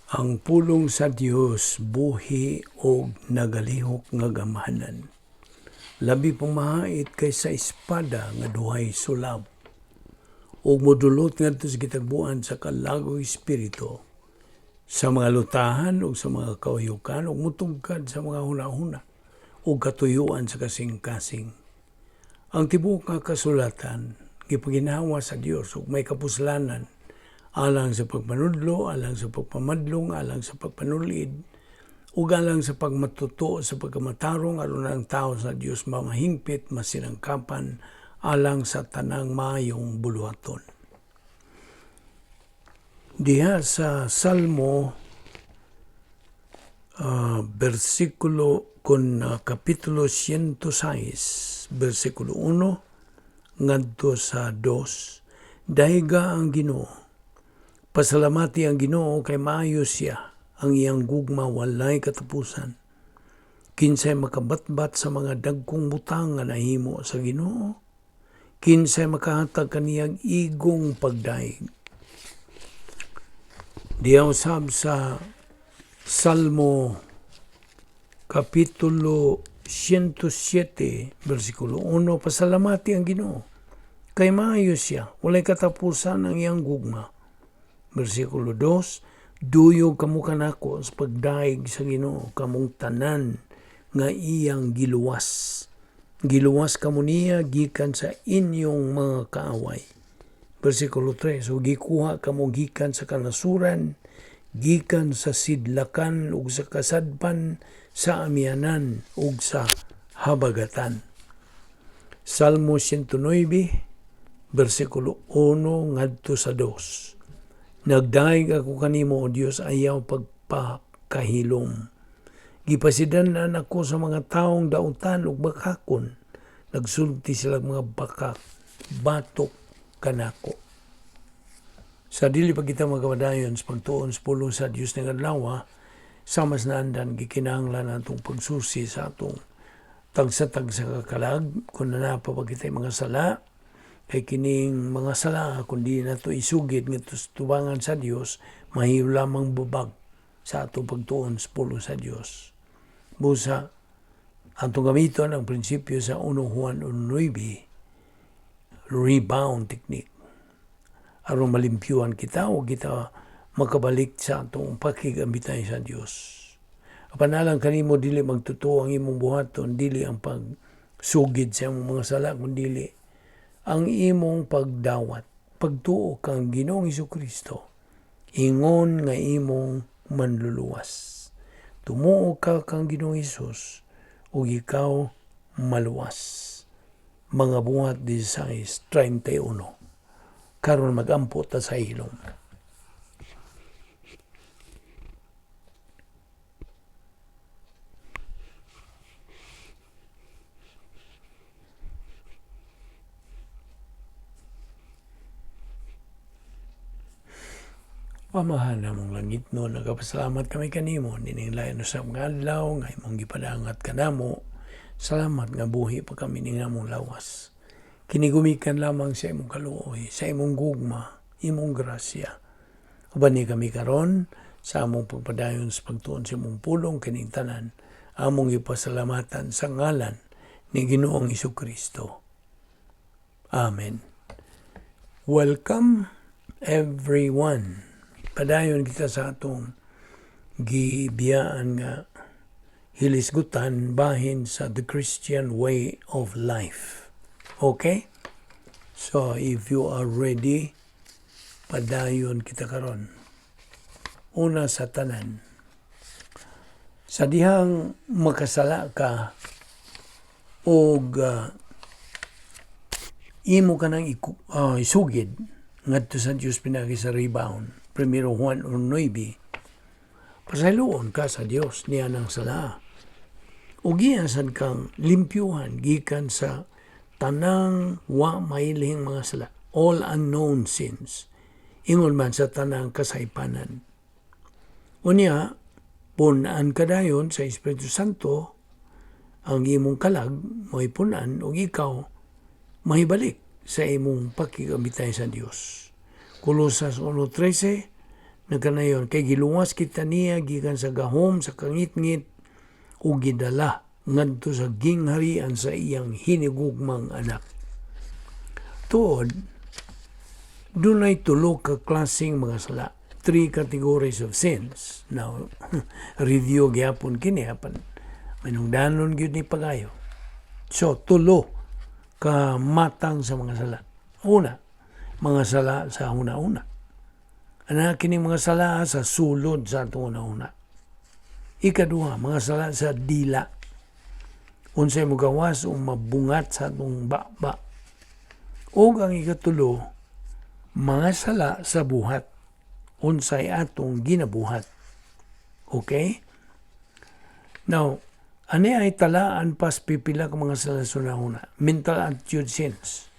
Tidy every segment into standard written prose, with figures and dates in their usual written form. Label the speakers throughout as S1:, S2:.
S1: Ang pulong sa Dios buhi og nagalihok nga gamhanan. Labi pang mahait kaysa espada nga duhay sulab. Ug modulot ngadto sa gitagbuan sa kalagog espiritu, sa mga lutahan ug sa mga kawayukan, ug mutugkad sa mga hunahuna ug katuyuan sa kasing-kasing. Ang tibuok nga kasulatan gipaginhawa sa Dios ug may kapuslanan alang sa pagpanudlo, alang sa pagpamadlong, alang sa pagpanulid, ug alang sa pagmatuto sa pagkamatarong aron ang tao sa Dios mamahingpit, masinangkapan alang sa tanang maayong buluhaton. Diha sa Salmo versikulo kon kapitulo 106 versikulo 1 ngadto sa 2, dayga ang Ginoo. Pasalamati ang Ginoo kay maayo siya, ang iyang gugma walay katapusan. Kinsay makabatbat sa mga dagkong butang nga nahimo sa Ginoo? Kinsay makahatag kaniyang igong pagdaig? Diha usab sa Salmo kapitulo 107 versikulo 1, pasalamati ang Ginoo kay maayo siya, walay katapusan ang iyang gugma. Versikulo 2, duyog kamo kanako sa pagdaig sa Ginoo, kamong tanan nga iyang giluwas. Giluwas kamo niya gikan sa inyong mga kaaway. Versikulo 3, so gikuha kamo gikan sa kanasuran, gikan sa sidlakan ug sa kasadpan, sa amihanan ug sa habagatan. Salmo 109, versikulo 1 ngadto sa 2. Nagdaig ako kanimo, O Dios, ayaw pagpakahilom. Gipasidan-an ako sa mga taong dautan ug bakakon. Nagsulti sila mga bakak, batok kanako. Sa dili pa kita magkapadayon sa pagtuon sa pulong sa Dios ning adlaw, sa mas naandan gikinahanglan atong pagsusi sa atong tagsa-tagsa ka kalag kung naa pa kita mga sala, kay kining mga sala kung di nato isugid ngadto sa tubangan sa Dios, mahiyo lamang bubag sa atong pagtuon sa pulong sa Dios. Busa atong gamiton ang prinsipyo sa 1 Juan 1:9, rebound technique, aron malimpyuhan kita o kita makabalik sa atong pakigambitay sa Dios. Apan alang kanimo dili magtotoo ang imong buhaton, dili ang pagsugid sa imong mga sala, kundi ang imong pagdawat, pagtuo kang Ginoong Hesukristo, ingon nga imong manluluwas. Tumuo ka kang Ginoong Hesus ug ikaw maluwas. Mga Buhat 16:31. Karon magampo ta sa hilom. Amahan namong langit no, nagapasalamat kami kanimo nining lain sa mga adlaw nga imong gipadangat kanamo. Salamat nga buhi pa kami ning among lawas. Kinigumikan lamang sa imong kaluoy, sa imong gugma, imong grasya. Uban ni kami karon sa among pagpadayon sa pagtuon sa imong pulong, kining tanan among ipasalamatan sa ngalan ni Ginoong Hesukristo. Amen. Welcome everyone. Padayon kita sa atong gibiyaan nga hilisgutan bahin sa The Christian Way of Life. Okay? So, if you are ready, padayon kita karon. Una sa tanan, sa dihang makasala ka og imo ka nang isugid ngadto sa Dios pinagi sa rebound, 1 Juan 1:9, pasayloon ka sa Dios niya ng sala ug iya sad kang limpyuhan gikan sa tanang wa mailhing mga sala, all unknown sins, ingon man sa tanang kasaypanan. Unya pun-an kadayon sa Espiritu Santo ang imong kalag, mo'y pun-an ug ikaw mahibalik sa imong pakigamitay sa Dios. Kolosas 1:13, Nagkanayon, kay giluwas kita niya gikan sa gahom sa kangitngit ug gidala ngadto sa gingharian sa iyang hinigugmang Anak. Tuod, dunay tulo ka klaseng mga sala. Three categories of sins. Now, review gyapon kini apan manungdanon gyud ni pagayo. So, tulo ka matang sa mga sala. Una, mga sala sa una-una. Ana kini mga sala sa sulod sa atong una-una. Ikaduha, mga sala sa dila. Unsay mogawas o mabungat sa atong baba. O ang ikatulo, mga sala sa buhat. Unsay atong ginabuhat. Okay? Now, ani ay talaan pas pipila ka mga sala sa una. Mental attitude sins.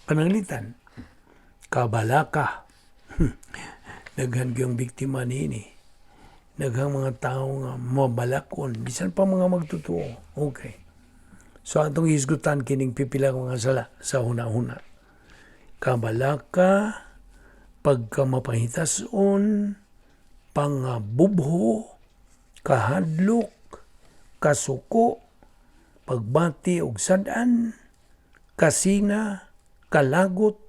S1: Pananglitan, kabalaka. Daghan gyung biktima niini. Daghang mga tao nga mabalakon, bisan pa mga magtotoo. Okay. So atong hisgutan kining pipila ka mga sala sa huna-huna. Kabalaka, pagkamapahitason, pangabubho, kahadlok, kasuko, pagbati og sad-an, kasina, kalagot,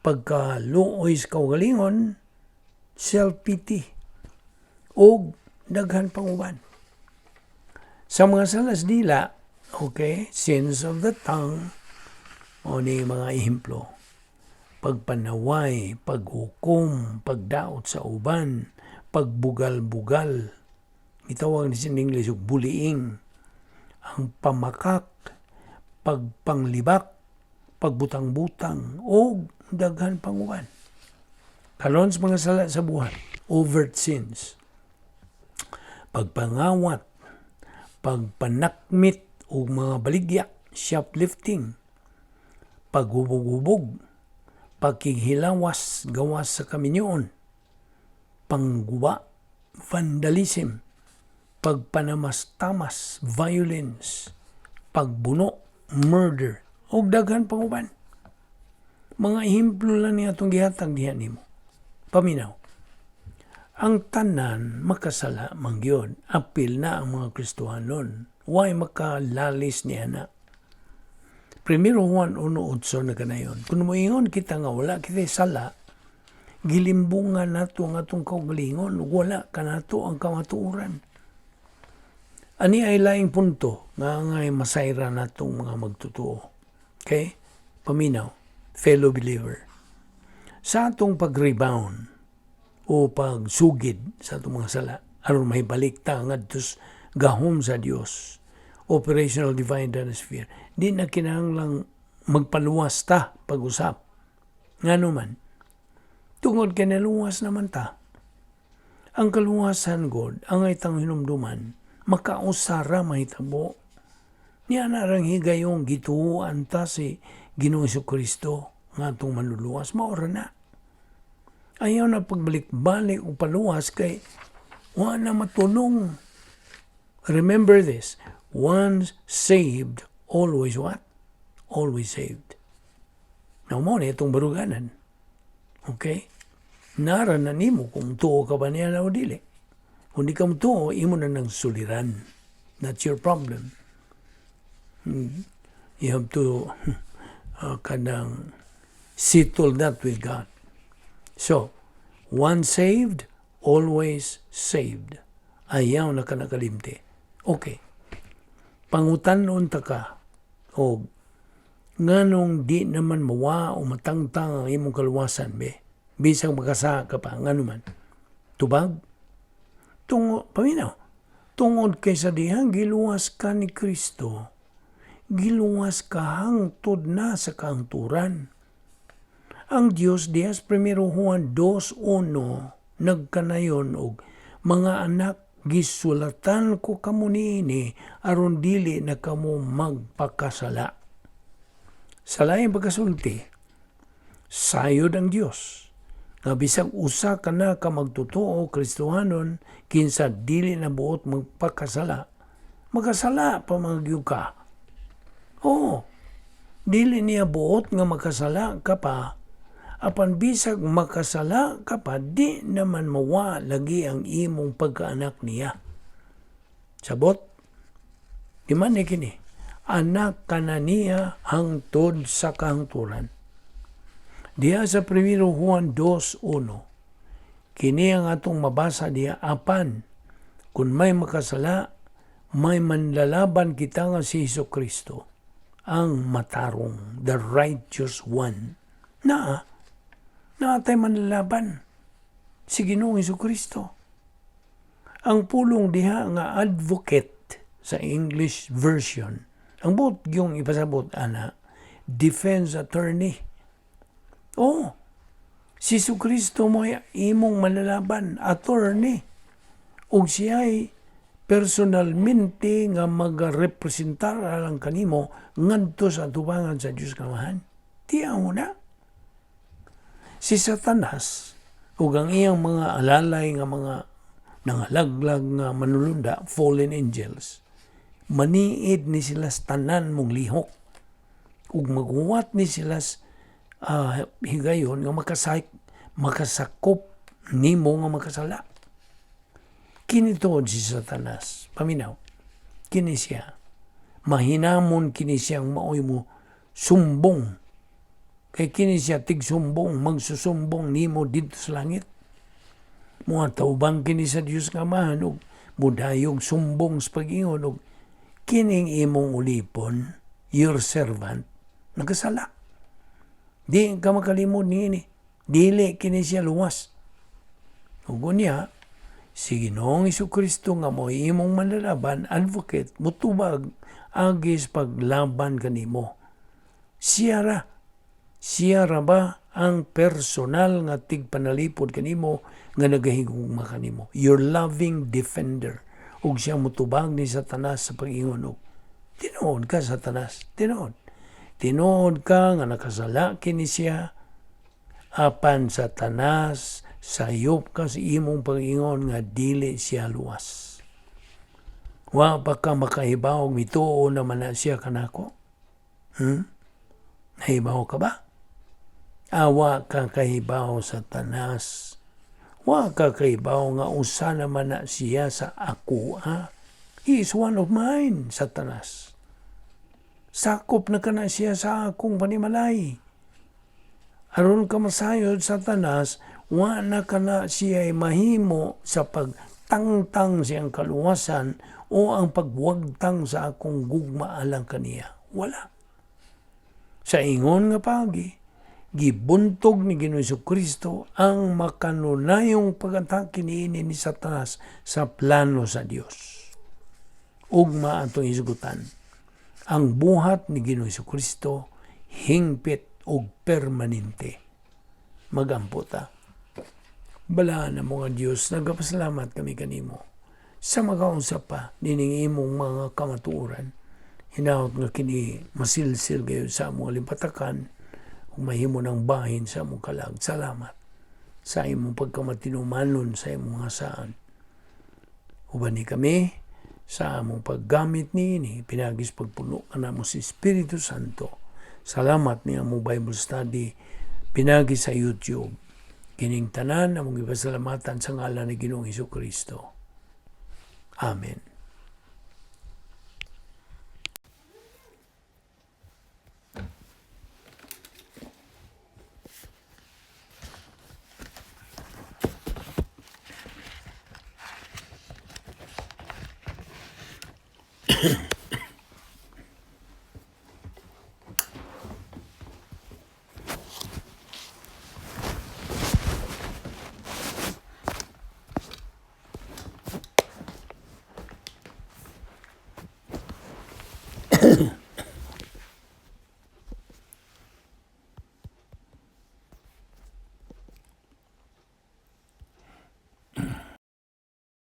S1: pagkaluoy sa kaugalingon, self-pity, og daghan pang uban. Sa mga salas dila, okay, sins of the tongue, o ni mga ehemplo, pagpanaway, paghukom, pagdaot sa uban, pagbugal-bugal, gitawag ni sa English og bullying, ang pamakak, pagpanglibak, pagbutang-butang, o daghan pang uban. Karon sa mga sala sa buhat, overt sins, pagpangawat, pagpanakmit og mga baligya, shoplifting, paghubog-hubog, pagkighilawas gawas sa kaminyoon, pangguba, vandalism, pagpanamastamas, violence, pagbuno, murder, ug daghan pang uban. Mga ehemplo lang ni atong gihatag diha nimo. Paminaw. Ang tanan makasala man gyud, apil na ang mga Kristohanon. Way makalalis ni ana. Primero Juan 1:8 nagkanayon. Kung moingon kita nga wala kita sala, gilimbungan nato ang atong kaugalingon, wala kanato ang kamatuoran. Ani ay laing punto nga ngay masayra natong mga magtotoo. Okay? Paminaw, fellow believer. Sa atong pag-rebound o pagsugid sa atong mga sala, aron mahibalik ta ngadto sa gahom sa Dios, operational divine sphere, di na kinahanglang magpaluwas ta pag-usap. Ngano man, tungod kay naluwas naman ta. Ang kaluwasan God, ang ay tang hinumduman, makausara mahitabo. Niya na rang higayong gituoan ta si Ginoong Kristo nga atong manluluwas, maora na. Ayaw na pagbalik-balik o paluwas kay wa na matulong. Remember this, once saved, always what? Always saved. Now mo na itong baruganan. Okay? Nara na nimo kung tuo ka ba niya na o dili. Kung di ka tuo, imo na nang suliran. That's your problem. You have to kanang settle that with God. So, once saved, always saved. Ayaw na ka nakalimti. Okay. Pangutan-on ta ka og nganong di naman mawa o matangtang ang imong kaluwasan be. Bisag makasala ka pa, ngano man. Tubag? Tungo, paminaw. Tungod kay sa dihang giluwas ka ni Kristo, giluwas ka hangtod na sa kahangturan. Ang Dios dihas Primero Juan 2:1 nagkanayon og, "Mga anak, gisulatan ko kamo niini aron dili na kamo magpakasala." Sa laing pagkasulti, sayod ang Dios nga bisag usa ka na ka magtotoo Kristohanon kinsa dili na buot magpakasala, makasala pa man gyud ka. Oo, dili niya buot nga makasala ka pa. Apan bisag makasala ka pa, di naman mawa lagi ang imong pagkaanak niya. Sabot? Di man ni kini. Anak ka na niya hangtod sa kahangturan. Diha sa 1 Juan 2:1, kini ang atong mabasa diha, apan kung may makasala, may manlalaban kita nga si Hesus Kristo, ang matarong, the righteous one. Naa tay manlalaban si Ginoong Hesus Kristo. Ang pulong diha nga advocate sa English version, ang buot yung ipasabot ana, defense attorney. Oh, si Hesus Kristo mo imong manlalaban, attorney. Ug siya'y personalmente nga magarepresentar alang kanimo ngadto sa atubangan sa Dios Amahan. Tiyaw na. Si Satanas ug ang iyang mga alalay nga mga nangalaglag nga manulunda, fallen angels, maniid ni sila sa tanan mong lihok ug maguwat ni sila higayon nga makasakop nimo nga makasala. Kini tuod si Satanas. Paminaw, kini siya. Mahinamon kini siyang maoy mo sumbong. Kay kini siya tigsumbong, magsusumbong nimo didto sa langit. Mga taubang kini sa Dios nga Amahan ug mudayog sumbong sa pag-ingon og kining imong ulipon, your servant, nagkasala. Di ka makalimod niini. Dili kini siya luwas. Ug unya, si Ginoong Kristo nga mo imong manlalaban, advocate, mutubag agis paglaban kanimo. Siya ra. Siya ra ba ang personal nga tigpanalipod kanimo nga nagahigugma kanimo? Your loving defender. Ug siya mutubag ni Satanas sa pag-ingon og tinuod ka, Satanas, tinuod. Tinuod ka nga nakasala kini siya, apan Satanas, sayop ka sa imong pag-ingon nga dili siya luwas. Wa pa ka makahibaw mituo naman na siya kanako? Nahibaw ka ba? Awa ka kahibaw, Satanas. Wa ka kahibaw nga usa naman na siya sa ako, ha? He is one of mine, Satanas. Sakop na ka na siya sa akong panimalay. Aron ka masayod, Satanas, wa na ka na siya mahimo sa pagtangtang siyang kaluwasan o ang pagwagtang sa akong gugma alang kaniya. Wala. Sa ingon nga pagi, gibuntog ni Ginoong Kristo ang makanunayong pag-atake niini ni Satanas sa plano sa Dios. Ugma atong hisgutan. Ang buhat ni Ginoong Kristo hingpit og permanente. Magampo ta. Balaan na mga Diyos, nagapasalamat kami kanimo sa makausap pa nining imong mga kamatuoran. Hinaot nga kini masilsil gayon sa among alimpatakan ug mahimo ng bahin sa among kalag. Salamat sa imong pagkamatinumanon sa imong mga saan. Uban ni kami sa among paggamit niini pinaagi sa pagpuno kanamo sa Espiritu Santo. Salamat ni among Bible study pinagi sa YouTube. Kining tanan among ipasalamatan sa ngalan ni Ginoong Hesus Kristo. Amen.